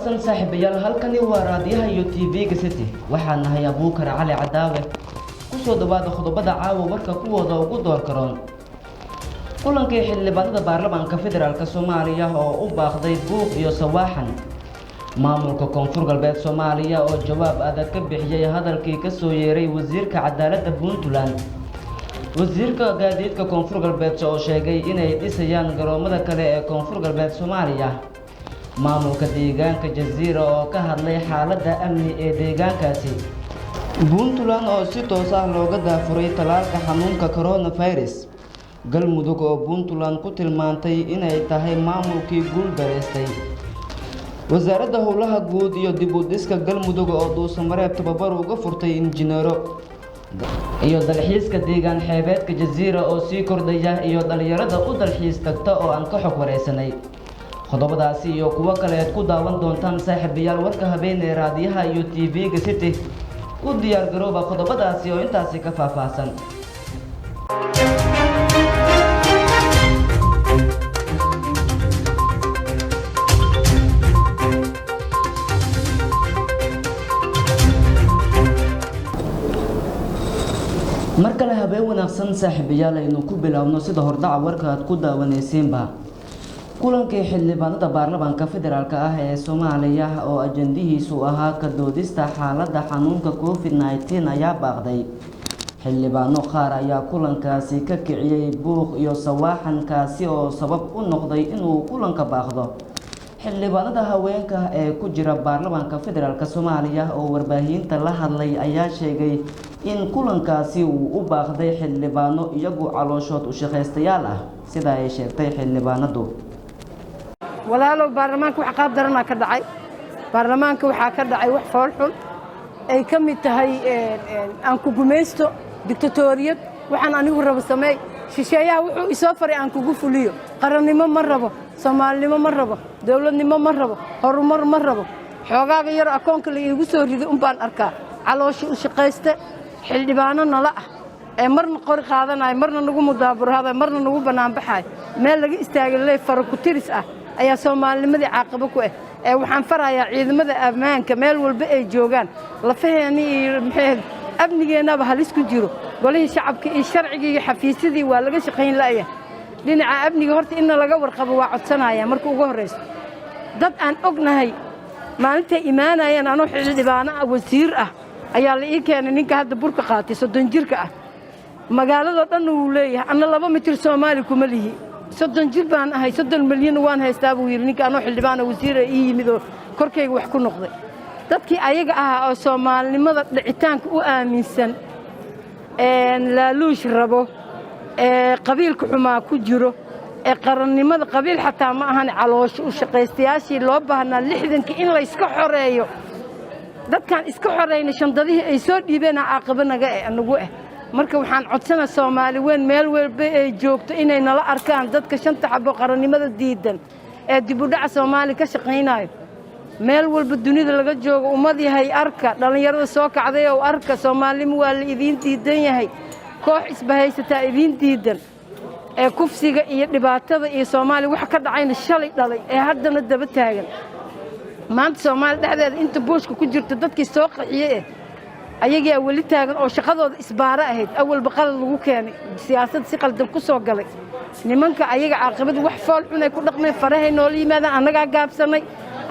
Wanaagsan saaxiibayaal, halkani waa raadiyaha iyo TV-ga City. Waxaan nahay Abuukar Cali Cadaawe. Kusoo dhawaada qodobada caawa warka kuwooda ugu door karoon: kulankii xildhibaanada baarlamaanka federaalk Soomaaliya oo u baaqday buuq iyo sawaaxan, maamulka Koonfur Galbeed Soomaaliya oo jawaab adag ka bixiyey hadalkii ka soo yeeray wasiirka cadaaladda Puntland, wasiirka gaadiidka Koonfur Galbeed oo sheegay inay dhisayaan garoomada kale ee Koonfur Galbeed Soomaaliya, maamulka deegaanka Jaziira oo ka hadlay xaaladda amni ee deegaankaasi, Puntland oo si toos ah looga daafuray tallaalka xanuunka coronavirus, Galmudug oo Puntland ku tilmaantay inay tahay maamulkii guul dareystay, wasaaradda howlaha guud iyo dib u dhiska Galmudug oo Dhuusamareeb tababar uga furtay injineero, iyo dalxiiska deegaan xeebeedka Jaziira oo sii kordhaya iyo dhalinyarada u dalxiis tagta oo aan ka xog wareysanay. Qodobadaasi iyo kuwo kale aad ku daawan doontaan saaxiibayaal warka habeenee raadiyaha iyo TV-ga City. U diyaar garooba qodobadaasi oo intaasi ka faahfaahsan. Mar kale habeen wanaagsan saaxiibayaal, aynu ku biloawno sida hordhaca warka aad ku daawanaysiinba. Kulankii xildhibaanada baarlamaanka federaalk ah ee Soomaaliya oo ajandihiisu ahaa ka doodista xaaladda xanuunka COVID-19 ayaa baaqday. Xildhibaano qaar ayaa kulankaasi ka kiciyey buuq iyo sawaaxankaasi oo sabab u noqday inuu kulanka baaqdo. Xildhibaanada haweenka ee ku jira baarlamaanka federaalk Soomaaliya oo warbaahinta la hadlay ayaa sheegay in kulankaasi uu u baaqday xildhibaano iyagu calooshood u shaqaystayaal ah, sida ay sheegtay xildhibaanadu. Walaalow, baarlamaanka wax qaab daranaa ka dhacay. Baarlamaanka waxaa ka dhacay wax foolxun ay ka mid tahay aan ku gumaysto, dictatoriyad, waxaan anigu rabo sameey, shisheeyaha wuxuu isoo faray aan kugu fuliyo. Qarannimo ma rabo, soomaalinimo ma rabo, dowladnimo ma rabo, horumar ma rabo. Xoogaaga yar akoonka la iigu soo riday un baan arkaa. Caloosha u shaqayste xildhibaano nala ah ee marna qori qaadanaya, marna nagu mudaaburahaday, marna nagu bannaanbaxayo, meel laga istaagay ley fara ku tiris ah ayaa soomaalinimadii caaqabo ku ah. Ee waxaan farayaa ciidamada ammaanka meel walba ay joogaan, lafaheeni iyo maxay amnigeennaba halis ku jiro. Golihii shacabka iyo sharcigii iyo xafiisyadii waa laga shaqayn la'ya. Dhinaca amniga horta inna laga warqabo waa codsanaya. Marka ugu horrayso, dad aan ognahay maalintay imaanayeen, anoo xildhibaano ah, wasiir ah, ayaa la ii keenay ninka hadda burka qaatay, 30 jirka ah. Magaaladoo dhanna wuu leeyahay, anna 2 mitir Soomaali kuma lihi. 30 jir baan ahay, 30 milyan waan haystaa buu yidhi ninka anoo xildhibaana wasiira ii yimid oo korkayga wax ku noqday. Dadkii ayaga ahaa oo soomaalinimada dhicitaanka u aaminsan, laaluush rabo, ee qabiilka xumaa ku jiro, ee qarannimada qabiil xataa ma ahan, caloosho u shaqaystayaashii loo baahnaa 60-kii in layska xoreeyo, dadkaan iska xoreyna shandadihii ay soo dhiibeenaa caaqabo naga eh nagu ah. Marka waxaan codsanaa Soomaali weyn meel walba ay joogto inay nala arkaan dadka shanta xabo qarannimada diidan ee dib u dhaca Soomaali ka shaqaynayo. Meel walba dunida laga joogo, ummad yahay arka, dhallinyarada soo kacday oo arka, soomaalinimo waa la idiin diidan yahay. Koox isbahaysataa idiin diidan ee kufsiga iyo dhibaatada iyo Soomaaliya waxa ka dhacayna shalay dhalay ee haddana daba taagan. Maanta Soomaaliya dhexdeeda inta buushka ku jirta dadkii soo qaxiyey eh ayagaa weli taagan oo shaqadooda isbaaro ahayd, awalba qalad lagu keenay, siyaasad si qaldan ku soo galay. Nimanka ayaga caaqibada wax fool xun ay ku dhaqmeen, farahay noola yimaadaan. Annagaa gaabsannay,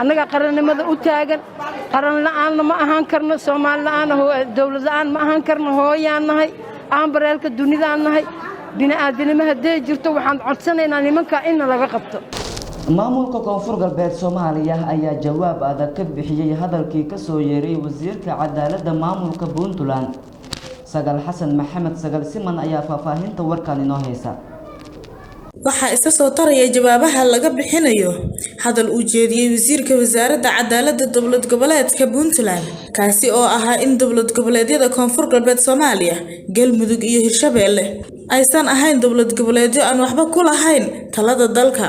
annagaa qarannimada u taagan. Qaran la'aanna ma ahaan karno, Soomaali la'aan, dowlad la'aan ma ahaan karno. Hooyaan nahay, aanbareelka dunidaan nahay. Bini'aadanimo hadday jirto, waxaan codsanaynaa nimanka inna laga qabto. Maamulka Koonfur Galbeed Soomaaliya ayaa jawaab adag ka bixiyey hadalkii ka soo yeeray wasiirka cadaaladda maamulka Puntland. Sagal Xasan Maxamed, Sagal Siman, ayaa faahfaahinta warkan inoo haysa. Waxaa isa soo taraya jawaabaha laga bixinayo hadal uu jeediyey wasiirka wasaaradda cadaaladda dowlad goboleedka Puntland, kaasi oo ahaa in dowlad goboleedyada Koonfur Galbeed Soomaaliya, Galmudug iyo Hirshabeelle aysan ahayn dowlad goboleedyo aan waxba ku lahayn talada dalka.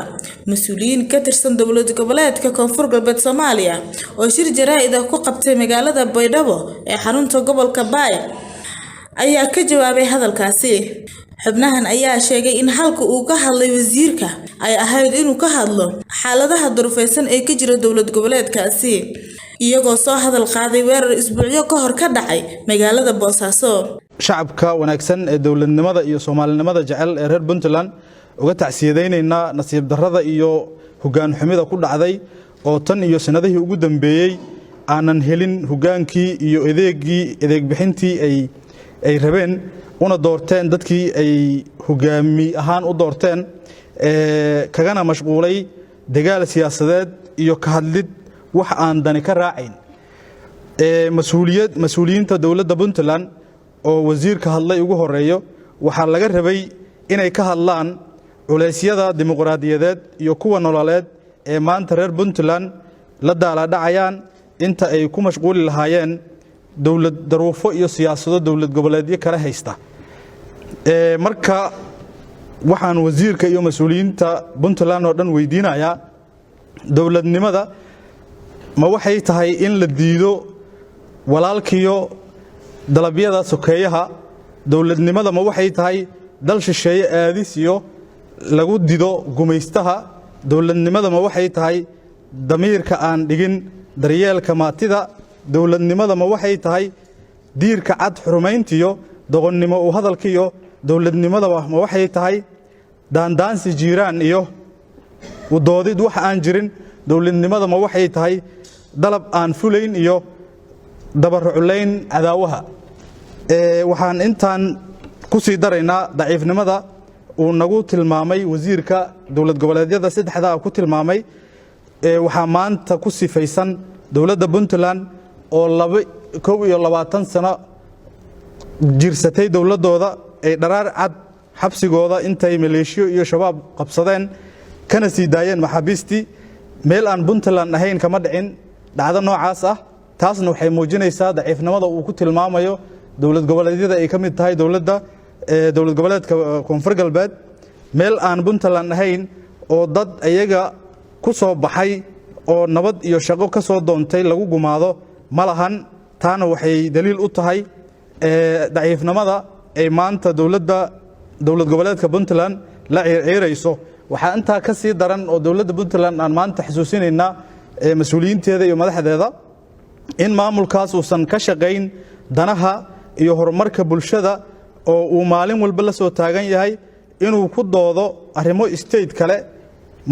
Mas-uuliyiin ka tirsan dowlad goboleedka Koonfur Galbeed Soomaaliya oo shir jaraa'id ah ku qabtay magaalada Baydhabo ee xarunta gobolka Baay ayaa ka jawaabay hadalkaasi. Xubnahan ayaa sheegay in halka uu ka hadlay wasiirka ay ahayd inuu ka hadlo xaaladaha duruufaysan ee ka jira dowlad goboleedkaasi, iyagoo soo hadal qaaday weerar isbuucyo ka hor ka dhacay magaalada Boosaaso. Shacabka wanaagsan ee dowladnimada iyo Soomaalinimada jecel ee reer Puntland uga tacsiyadaynaynaa nasiib darrada iyo hoggaan xumida ku dhacday, oo tan iyo sanadihii ugu dambeeyey aanan helin hoggaankii iyo adeegii adeeg bixintii ay rabeen una doorteen dadkii ay hogaami ahaan u doorteen, kagana mashquulay dagaal siyaasadeed iyo ka hadlid wax aan dani ka raacayn. Mas-uuliyad mas-uuliyiinta dowladda Puntland oo wasiirka hadlay ugu horeeyo waxaa laga rabay inay ka hadlaan culeysyada dimuqraadiyadeed iyo kuwa nololeed ee maanta reer Puntland la daaladhacayaan, inta ay ku mashquuli lahaayeen dowlad daruufo iyo siyaasado dowlad goboleedyo kala haysta. Marka waxaan wasiirka iyo mas-uuliyiinta Puntland oo dhan weydiinayaa: dowladnimada ma waxay tahay in la diido walaalkiyo dalabyada sokeeyaha? Dowladnimada ma waxay tahay dal shisheeye aadis iyo lagu dido gumaystaha? Dowladnimada ma waxay tahay damiirka aan dhigin daryeelka maatida? Dowladnimada ma waxay tahay diirka cad xurumayntiyo doqonnimo u hadalkiyo? Dowladnimada ma waxay tahay daandaansi jiiraan iyo udoodid wax aan jirin? Dowladnimada ma waxay tahay dalab aan fulayn iyo dabaruculayn cadaawaha? Waxaan intaan ku sii daraynaa daciifnimada uu nagu tilmaamay wasiirka dowlad goboleedyada saddexdaa ku tilmaamay. Waxaa maanta ku sifaysan dowladda Puntland oo 21 sano jirsatay dowladdooda ay dharaar cad xabsigooda intay maleeshiyo iyo Shabaab qabsadeen kana sii daayeen maxaabiistii. Meel aan Puntland ahayn kama dhicin dhacdo noocaas ah. Taasna waxay muujinaysaa daciifnimada uu ku tilmaamayo dowlad goboleedyada ay ka mid tahay dowladda dowlad goboleedka Koonfur Galbeed. Meel aan Puntland ahayn oo dad iyaga ku soo baxay oo nabad iyo shaqo ka soo doontay lagu gumaado ma lahan. Taana waxay daliil u tahay daciifnimada ay maanta dowladda dowlad goboleedka Puntland la ciirciirayso. Waxaa intaa ka sii daran oo dowladda Puntland aan maanta xusuusinaynaa mas-uuliyiinteeda iyo madaxdeeda in maamulkaas uusan ka shaqayn danaha iyo horumarka bulshada, oo uu maalin walba la soo taagan yahay inuu ku doodo arrimo state kale,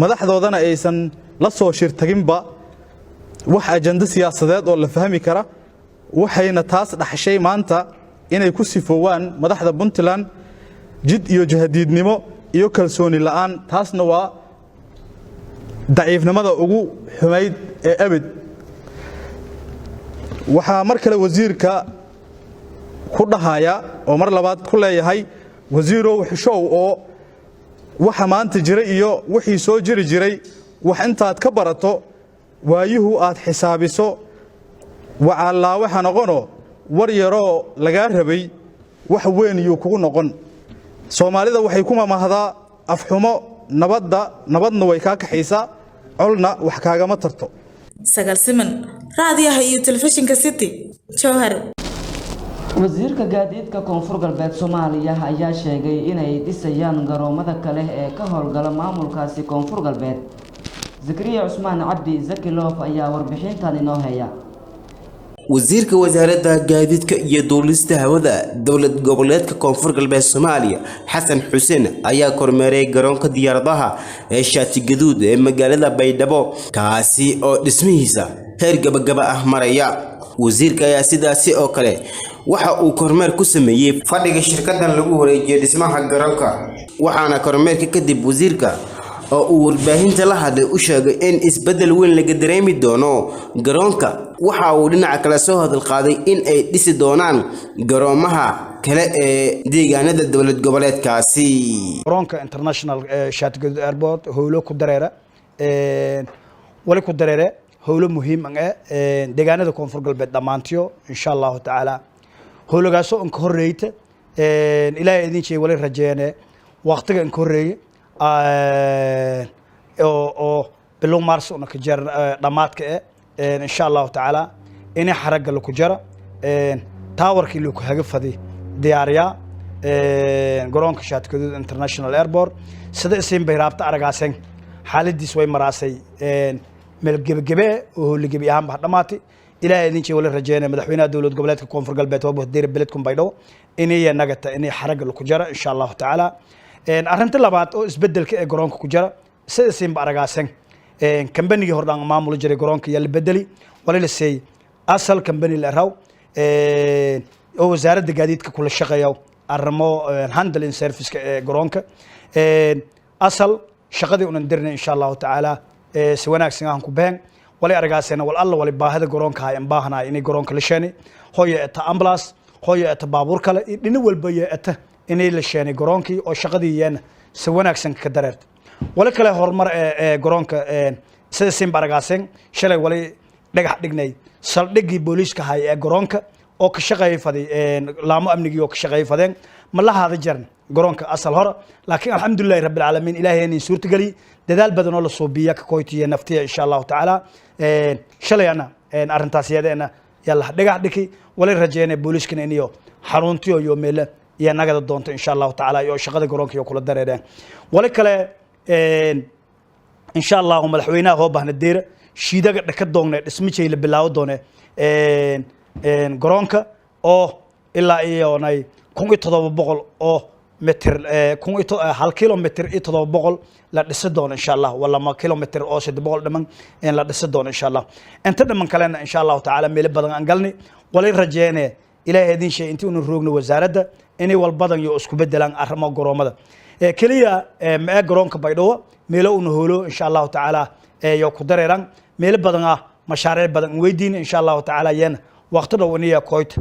madaxdoodana aysan la soo shirtaginba wax ajando siyaasadeed oo la fahmi kara. Waxayna taas dhaxshay maanta inay ku sifoowaan madaxda Puntland jid iyo jahadiidnimo iyo kalsooni la'aan. Taasna waa daciifnimada ugu xumayd ee abid. Waxaa mar kale wasiirka ku dhahaya oo mar labaad ku leeyahay: wasiirow, xishow, oo waxa maanta jira iyo wixii soo jiri jiray wax intaad ka barato, waayuhu aad xisaabiso, wacallaawe ha noqono. War yaroo lagaa rabay wax weyn yuu kugu noqon. Soomaalida waxay ku mamahdaa: afxumo nabadda nabadna way kaa kaxaysaa, colna wax kaagama tarto. Sagal Siman, Raadiyaha iyo Telefishinka City, Jowhar. Wasiirka gaadiidka Koonfur Galbeed Soomaaliya ayaa sheegay inay dhisayaan garoomada kale ee ka howlgala maamulkaasi Koonfur Galbeed. Zakariya Cusmaan Cabdi Zakiloof ayaa warbixintan inoo haya. Wasiirka Wasaaradda Gaadiidka iyo Duulista Hawada Dowlad Goboleedka Koonfur Galbeed Soomaaliya, Xasan Xuseen, ayaa kormeeray garoonka diyaaradaha ee Shaati Gaduud ee magaalada Baydhabo, kaasi oo dhismihiisa heer gabagaba ah maraya. Wasiirka ayaa sidaasi oo kale waxa uu kormeer ku sameeyey fadhiga shirkadan lagu wareejiyay dhismaha garoonka, waxaana kormeerka kadib wasiirka oo uu warbaahinta la hadlay u sheegay in isbeddel weyn laga dareemi doono garoonka. Waxa uu dhinaca kale soo hadal qaaday in ay dhisi doonaan garoomaha kale ee deegaanada dowlad goboleedkaasi. Garoonka international Shaati Gaduud Airport howlo ku dareera, wali ku dareere howlo muhiim ah deegaanada Koonfur Galbeed dhammaantiyo, insha Allahu tacaala. Howlagaasoo inka horreeyta, Ilaahay idin sheegay, wali rajeene waqtiga inka horreeye oo bilow Maars una ka jar dhammaadka eh, insha Allahu tacaala, inay xaragga laku jara towerkii laku haga fadi diyaariyaa. Garoonka Shaatikaduud International Airport sida isiin bay raabta aragaasen, xaaladiis way maraasay meel gebagebe oo howligebi ahaanba ha dhamaatay. Ilaahay idin jee, wala rajeynaya madaxweynaha Dowlad Goboleedka Koonfur Galbeed waa beledkun Baydhabo inay nagata inay xaragga laku jara, insha Allahu tacaala. Arrinta labaad oo isbedelka ee garoonka ku jara, sida siinba aragaasen, kambanigii hordhaan maamuli jiray garoonka yaa la bedeli. Wala la seeyey Asal Company la raw oo Wasaaradda Gaadiidka kula shaqeeya arrimo handling serviceka ee garoonka. Asal shaqadii unan dirnay, insha Allahu tacaala, si wanaagsan aan ku been. Wali aragaasena wal alla wali baahida garoonka hay aan baahanahay inay garoonka la sheenay, hooyo eta ambulance, hooyo eta baabuur kale iyo dhina walba iyo eta inay la sheenay garoonkii oo shaqadii yeena si wanaagsan ka dareerta. Wali kale horumar ee garoonka, sida simba aragaaseen, shalay wali dhagax dhignay saldhiggii booliiska hay ee garoonka oo ka shaqeeyay faday laamo amnigii oo ka shaqeeyay fadeen. Ma la haada jaran garoonka asal hore, laakiin alxamdulillahi rabbil caalamiin, Ilaahay inay suurtageliyey dadaal badan oo la suubiya ka koytiya naftiya, insha Allahu tacaala. Shalay ana arrintaas iyadeena yalla dhagax dhiki. Wali rajeynaya booliiskana inayo xaruntiyo iyo meele iyo nagada doonto, insha Allahu tacaala, iyo shaqada garoonka iyo kula dareereen. Wali kale, insha Allahu, madaxweynaha hoo bahna deera shiidaga dhaka doonne dhismijay la bilaabo doone garoonka oo ilaa iyonay 1700 oo mitir, 1 kilomitr iyo 700 la dhisi doono, insha Allah, waa 2 kilomitr oo 300 dhiman in la dhisi doono, insha Allah. Inta dhiman kalena, insha Allahu tacaala, meelo badan aan galnay. Wali rajeene, Ilaahay idin sheegay, intii unu roogno wasaaradda inay walbadan iyo isku bedelaan arrimo garoomada keliya ma garoonka Baydhabo meelo una hoolo, insha Allahu tacaala, iyo ku dareeran meelo badan ah, mashaariic badan weydiin, insha Allahu tacaala, yeena waqti dhow iniya koyt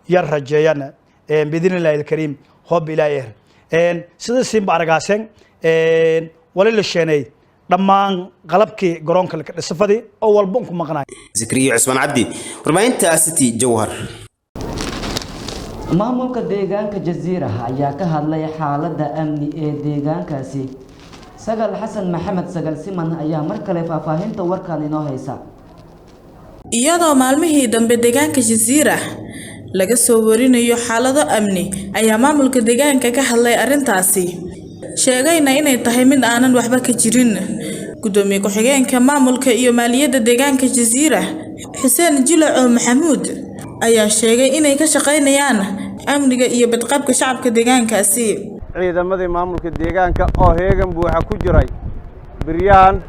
yar rajeeyana, biidni Illaahi alkariim, hoob Ilaahay er. Sida siinba aragaaseen, wali la sheenay dhammaan qalabkii garoonka laka dhisafadii oo walba unku maqnay. Zakariya Cusmaan Cabdi, warbaahinta City, Jowhar. Maamulka deegaanka Jasiira ayaa ka hadlay xaaladda amni ee deegaankaasi. Sagal Xasan Maxamed, Sagal Siman, ayaa mar kale faahfaahinta warkan inoo haysa. Iyadoo maalmihii dambe deegaanka Jasiira laga soo warinayo xaalado amni, ayaa maamulka deegaanka ka hadlay arrintaasi, sheegayna inay tahay mid aanan waxba ka jirin. Gudoomiye ku-xigeenka maamulka iyo maaliyadda deegaanka Jasiira, Xuseen Jilaco Maxamuud, ayaa sheegay inay ka shaqaynayaan amniga iyo badqabka shacabka deegaankaasi. Ciidamadii maamulka deegaanka oo heegan buuxa ku jiray beryahan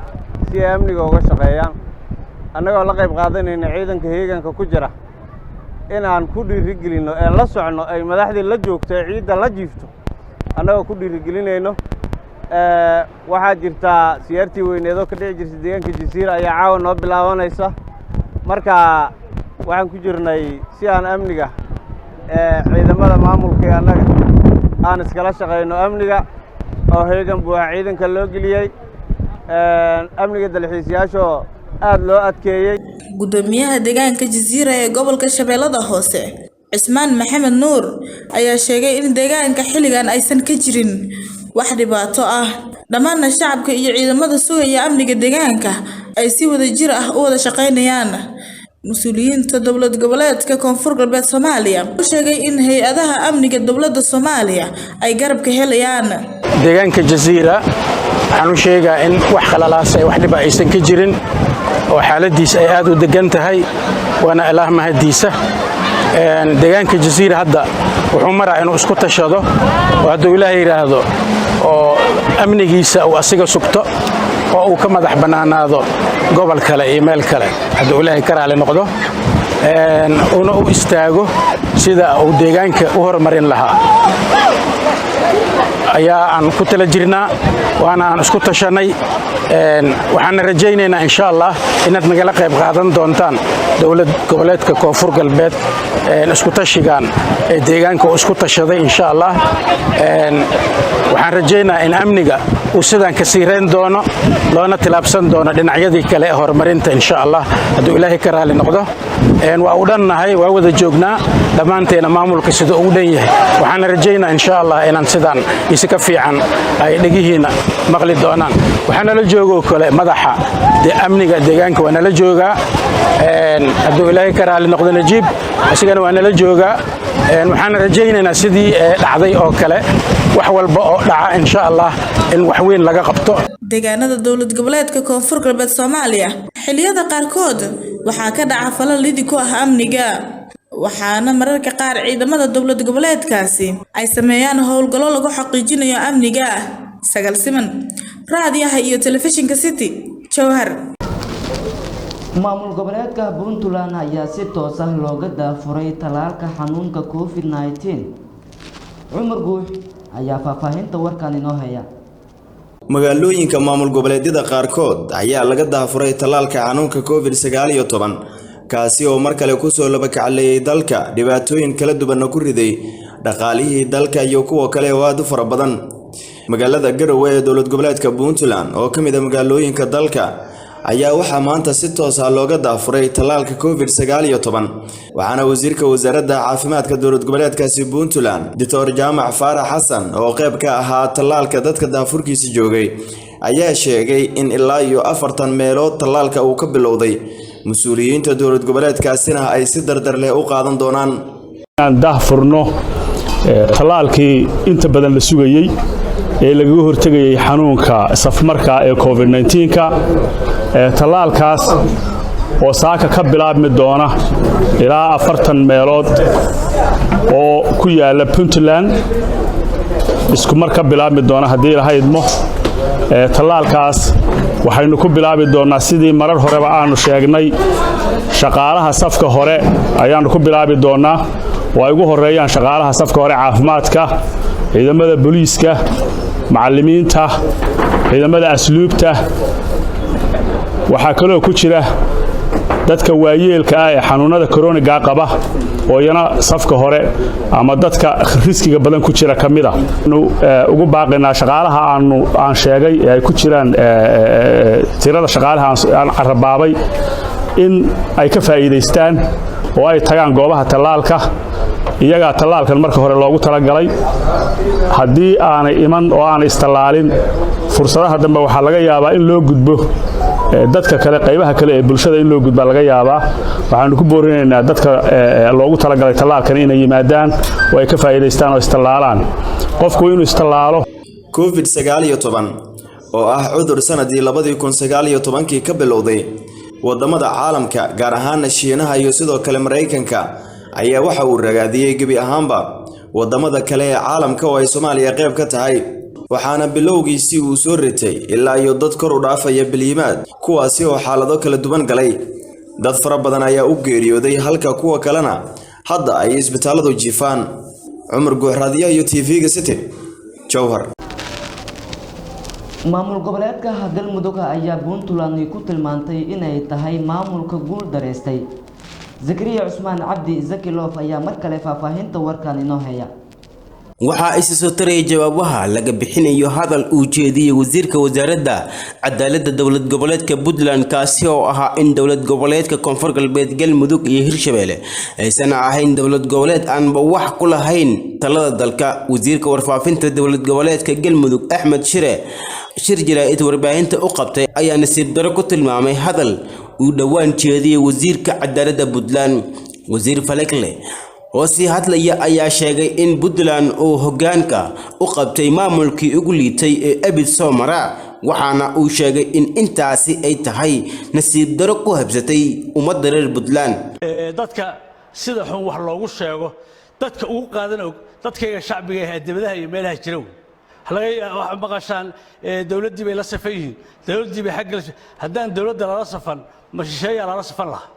si ay amniga uga shaqeeyaan, annagoo la qayb qaadanayna ciidanka heeganka ku jira inaan ku dhiirigelinno ee la socno ay madaxdii la joogto ee ciidda la jiifto, annagoo ku dhiirigelinayno. Waxaa jirtaa siyaartii weyneedoo ka dhici jirtay deegaanka Jasiira ayaa caawa noo bilaabanaysa. Marka waxaan ku jirnay si aan amniga ciidamada maamulka ee annaga aan iskala shaqayno amniga oo heegan buuxa ciidanka loo geliyey, amniga dalxiisayaashoo aada loo adkeeyey. Gudoomiyaha deegaanka Jasiira ee gobolka Shabeellada Hoose, Cismaan Maxamed Nuur, ayaa sheegay in deegaanka xilligan aysan ka jirin wax dhibaato ah, dhammaanna shacabka iyo ciidamada sugaya amniga deegaanka ay si wadajir ah u wada shaqaynayaan. Mas-uuliyiinta Dowlad Goboleedka Koonfur Galbeed Soomaaliya u sheegay in hay-adaha amniga dowladda Soomaaliya ay garab ka helayaan. Deegaanka Jasiira waxaan u sheegaa in wax khalalaasa wax dhiba aysan ka jirin oo xaaladiisa ay aad u degan tahay, waana Ilaah mahadiisa. Deegaanka Jasiira hadda wuxuu maraa inuu isku tashado oo hadduu Ilaah yidhaahdo oo amnigiisa uu asiga sugto oo uu ka madax bannaanaado gobol kale iyo meel kale, hadduu Ilaahay ka raali noqdo, una u istaago sida uu deegaanka u horumarin lahaa ayaa aan ku tala jirnaa, waana aan isku tashannay. Waxaana rajaynaynaa, insha Allah, inaad nagala qayb qaadan doontaan Dowlad Goboleedka Koonfur Galbeed isku tashigan ee deegaanka uu isku tashaday. Insha Allah, waxaan rajaynayaa in amniga uu sidaan ka sii reyn doono, loona tilaabsan doono dhinacyadii kale ee horumarinta, insha Allah, hadduu Ilaahay ka raali noqdo. Waa u dhannahay, waa wada joognaa dhammaanteena, maamulka sida ugu dhan yahay. Waxaana rajaynaa, insha Allah, inaan sidaan isi ka fiican ay dhegihiina maqli doonaan. Waxaa nala joogoo kale madaxa amniga deegaanka, waa nala joogaa, hadduu Ilaahay ka raali noqdo. Najiib isigana waa nala joogaa. Waxaan rajaynaynaa sidii dhacday oo kale wax walba oo dhaca, insha Allah, in wax weyn laga qabto. Deegaanada dowlad goboleedka Koonfur Galbeed Soomaaliya xilliyada qaarkood waxaa ka dhaca falal lidi ku ah amniga, waxaana mararka qaar ciidamada dowlad goboleedkaasi ay sameeyaan howlgallo lagu xaqiijinayo amniga. Sagal Siman, Raadiyaha iyo Telefishinka City, Jowhar. Maamul goboleedka Puntland ayaa si toos ah looga daafuray tallaalka xanuunka COVID-19. Cumar Guux ayaa faahfaahinta warkan inoo haya. Magaalooyinka maamul goboleedyada qaarkood ayaa laga daafuray tallaalka xanuunka COVID-19, kaasi oo mar kale kusoo labakacleeyay dalka, dhibaatooyin kala duwanna ku riday dhaqaalihii dalka iyo kuwa kale oo aada u fara badan. Magaalada Garowe ee dowlad goboleedka Puntland, oo ka mid ah magaalooyinka dalka, ayaa waxaa maanta si toos ah looga daafuray tallaalka COVID-19, waxaana wasiirka wasaaradda caafimaadka dowlad goboleedkaasi Puntland, Doctor Jaamac Faarax Xasan, oo qayb ka ahaa tallaalka dadka daafurkiisa joogay, ayaa sheegay in ilaa iyo 40 meelood tallaalka uu ka bilowday, mas-uuliyiinta dowlad goboleedkaasina ay si dardar leh u qaadan doonaan. Inaan daahfurno tallaalkii inta badan la sugayey ee lagaga hortegayay xanuunka safmarka ee COVID-19-ka, tallaalkaas oo saaka ka bilaabmi doona ilaa 40 meelood oo ku yaala Puntland, isku mar ka bilaabmi doona haddii Ilaahay idmo. Tallaalkaas waxaynu ku bilaabi doonnaa, sidii marar horeba aanu sheegnay, shaqaalaha safka hore ayaannu ku bilaabi doonnaa, oo ay ugu horreeyaan shaqaalaha safka hore caafimaadka, ciidamada booliiska, macallimiinta, ciidamada asluubta. Waxaa kaloo ku jira dadka waayeelka ah ee xanuunada chronic-ga qaba, oo iyana safka hore ama dadka risk-iga badan ku jira ka mida. Ugu baaqaynaa shaqaalaha aanu aan sheegay ee ay ku jiraan tirada shaqaalaha aan carabaabay in ay ka faa'iidaystaan oo ay tagaan goobaha tallaalka. Iyagaa tallaalkan marka hore loogu talagalay. Haddii aanay iman oo aanay istallaalin, fursadaha dambe waxaa laga yaabaa in loo gudbo dadka kale, qaybaha kale ee bulshada in loo gudbaa laga yaabaa. Waxaanu ku boorinaynaa dadka loogu talagalay tallaalkan inay yimaadaan oo ay ka faa'iidaystaan oo istallaalaan. Qofku inuu istallaalo. COVID-19 oo ah cudur sanadii 2019-kii ka bilowday wadamada caalamka, gaar ahaana Shiinaha iyo sidoo kale Maraykanka, ayaa waxa uu ragaadiyey gebi ahaanba wadamada kale ee caalamka oo ay Soomaaliya qayb ka tahay, waxaana bilowgiisii uu soo ritay ilaa iyo dad kor u dhaafaya bilyimaad, kuwaasi oo xaalado kala duwan galay. Dad fara badan ayaa u geeriyooday, halka kuwa kalena hadda ay isbitaaladu jiifaan. Cumar Guux, Raadiyaha iyo TV-ga City, Jowhar. Maamul goboleedka Galmudug ayaa Puntland ku tilmaantay inay tahay maamulka guul dareystay. Zakariya Cusmaan Cabdi Zakilof ayaa mar kale faahfaahinta warkan inoo haya. Waxaa isa soo taraya jawaabaha laga bixinayo hadal uu jeediyey wasiirka wasaaradda cadaaladda dowlad goboleedka Puntland, kaasi oo ahaa in dowlad goboleedka Koonfur Galbeed, Galmudug iyo Hirshabelle aysan ahayn dowlad goboleed aanba wax ku lahayn talada dalka. Wasiirka warfaafinta dowlad goboleedka Galmudug, Axmed Shire, shir jaraa'id warbaahinta u qabtay ayaa nasiib darro ku tilmaamay hadal uu dhowaan jeediyey wasiirka cadaaladda Puntland. Wasiir Falekle oo sii hadlaya ayaa sheegay in Puntland uu hoggaanka u qabtay maamulkii ugu liitay ee abid soo mara, waxaana uu sheegay in intaasi ay tahay nasiib darro ku habsatay ummadda reer Puntland. Dadka sida xun wax loogu sheego, dadka ugu qaadan og dadkayga shacbiga ah ee dibadaha iyo meelaha jira wey laga maqashaan dowladdii bay la safan yihiin, dowladdii bay xagga. Haddaan dowladda lala safan, ma shisheeyaa lala safan lahaa?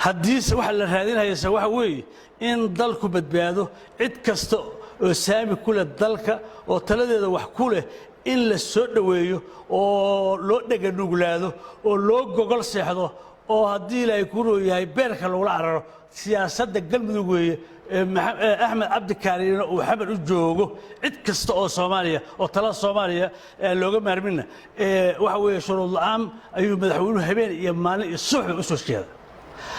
Haddiise waxa la raadinayase waxa weeye in dalku badbaado, cid kasta oo saami ku leh dalka oo taladeeda wax ku leh in la soo dhoweeyo oo loo dhega nuglaado oo loo gogol seexdo, oo haddii Ilaahay ku rooyahay beerka lagula cararo siyaasadda Galmudug weeye. Axmed Cabdi Kaarina uu Xamar u joogo, cid kasta oo Soomaaliya oo talada Soomaaliya looga maarmina waxa weeye shuruud la'aan ayuu madaxweynuhu habeen iyo maalin iyo subaxba u soo jeeda.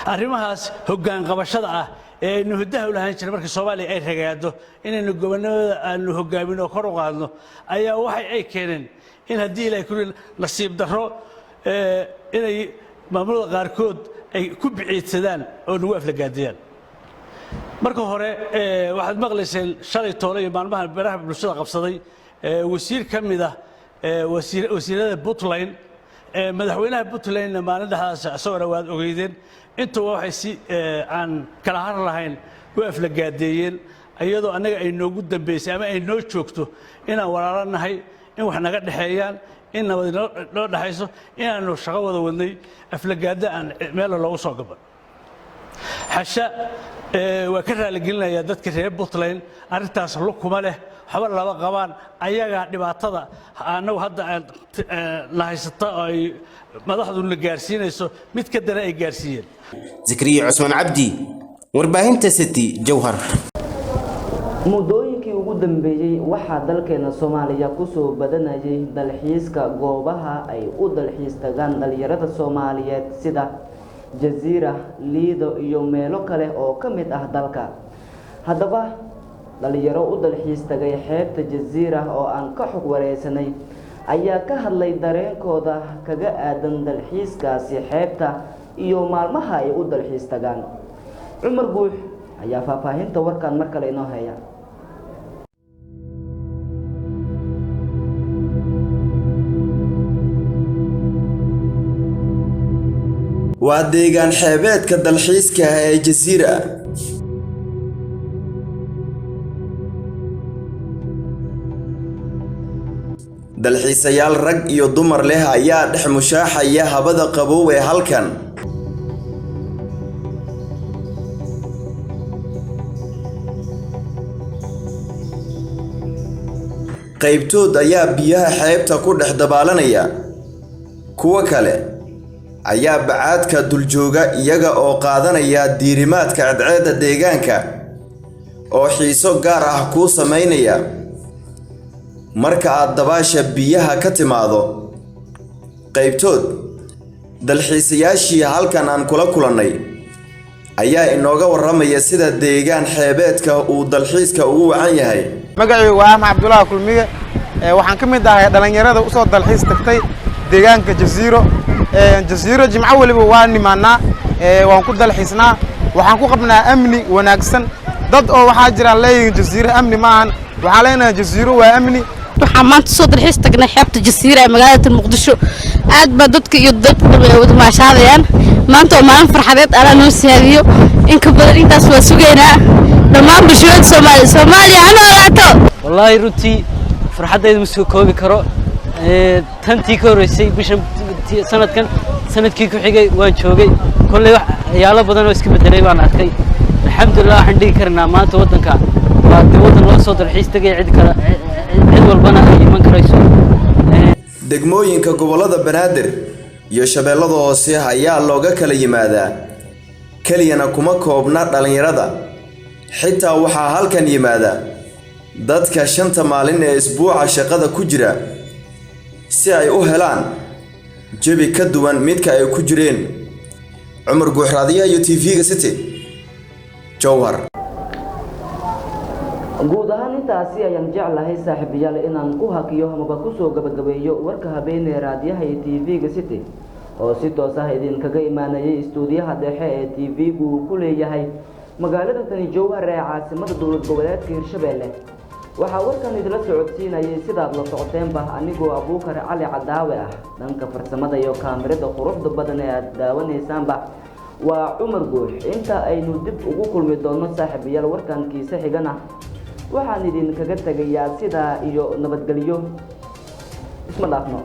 Arrimahaas hoggaan qabashada ah ee aynu hiddaha u lahaan jiray markii Soomaaliya ay ragaado inaynu gobonnimada aanu hoggaamin oo kor u qaadno ayaa waxay ay keeneen in haddii Ilahay ku nasiib darro inay maamulada qaarkood ay ku biciidsadaan oo nagu aflagaadiyaan. Marka hore waxaad maqlayseen shalay toole iyo maalmahan baraha bulshada qabsaday wasiir ka mid ah wasiirada Puntland, madaxweynaha Puntlandna maalin dhexdaas isagona waad ogeydeen. Intuba waxay si aan kala har lahayn u aflagaadeeyeen, iyadoo annaga ay noogu dambeysay ama ay noo joogto inaan walaalo nahay, in wax naga dhexeeyaan, in nabad noo dhexayso, inaanu shaqo wada wadnay. Aflagaado aan meela loogu soo gaban xasha waa ka raaligelinayaa dadka reer Puntland. Arrintaas lukuma leh, waxba laba qabaan. Ayagaa dhibaatada annagu hadda na haysata oo ay madaxduna gaarsiinayso mid ka dana ay gaarsiiyeen. Zakariya Cusmaan Cabdi, warbaahinta City, Jowhar. Muddooyinkii ugu dambeeyey waxaa dalkeena Soomaaliya kusoo badanayay dalxiiska goobaha ay u dalxiis tagaan dhalinyarada Soomaaliyeed sida Jaziira, Liido iyo meelo kale oo ka mid ah dalka. Haddaba dhalinyaro u dalxiis tagay xeebta Jaziira oo aan ka xog wareysanay ayaa ka hadlay dareenkooda kaga aadan dalxiiskaasi xeebta iyo maalmaha ay u dalxiis tagaan. Cumar Guux ayaa faahfaahinta warkan mar kale inoo haya. Waa deegaan xeebeedka dalxiiska ah ee Jasiira. Dalxiisayaal rag iyo dumar leh ayaa dhex mushaaxaya habada qabow ee halkan. Qaybtood ayaa biyaha xeebta ku dhex dabaalanaya, kuwo kale ayaa bacaadka duljooga iyaga oo qaadanaya diirimaadka cadceedda deegaanka oo xiiso gaar ah kuu samaynaya marka aad dabaasha biyaha ka timaado. Qaybtood dalxiisayaashii halkan aan kula kulannay ayaa inooga warramaya sida deegaan xeebeedka uu dalxiiska ugu wacan yahay. Magacaygu waa Axmed Cabdulaahi Kulmiye. Waxaan ka mid ahay dhalinyarada usoo dalxiis tagtay deegaanka Jasiiro. Jasiiro jimco weliba waa nimaanaa, waan ku dalxiisnaa, waxaan ku qabnaa amni wanaagsan. Dad oo waxaa jiraan leeyihiin Jasiiro amni maahan, waxaan leenahay Jasiiro waa amni. Waxaan maanta soo dalxiis tagnay xeebta Jasiira ee magaalada Muqdisho. Aad baa dadka iyo dadka ay wada maashaadayaan. Maanta waa maalin farxadeed, Alla noo siyaadiyo in ka badan intaas waa sugaynaa. Dhammaan bulshada Soomaaliya, Soomaaliya ha noolaato. Wallaahi runtii farxaddayda ma soo koobi karo. Tantii ka horreysay bishan sanadkan, sanadkii ku xigay waan joogay. Kolley wax ciyaalo badan oo iska bedelay baan arkay. Alxamdulilah, waxaan dhigi karnaa maanta waddanka waa dee waddan loo soo dalxiis tagay, cid kale cid walbana ay iman karayso. Degmooyinka gobollada Banaadir iyo Shabeellada Hoose ayaa looga kala yimaadaa, keliyana kuma koobna dhallinyarada, xitaa waxaa halkan yimaada dadka 5ta maalin ee isbuuca shaqada ku jira si ay u helaan jawi ka duwan midka ay ku jireen. Cumar Guux, Raadiyaha iyo TV-ga City, Jowhar. Guud ahaan intaasi ayaan jeclahay saaxiibayaal inaan ku hakiyo amaba kusoo gabagabeeyo warka habeenee raadiyaha iyo TV-ga City oo si toos ah idinkaga imaanayay istuudiyaha dhexe ee TV-gu uu ku leeyahay magaalada tani Jowhar ee caasimada dowlad goboleedka Hirshabelle. Waxaa warkan idila socodsiinayay sidaad la socoteenba anigoo Abuukar Cali Cadaawe ah. Dhanka farsamada iyo kaamirada quruxda badan ee aad daawanaysaanba waa Cumar Guux. Inta aynu dib ugu kulmi doono saaxiibayaal warkan kiise xigana, waxaan idinkaga tegayaa sidaa iyo nabadgelyo. Isma dhaafno.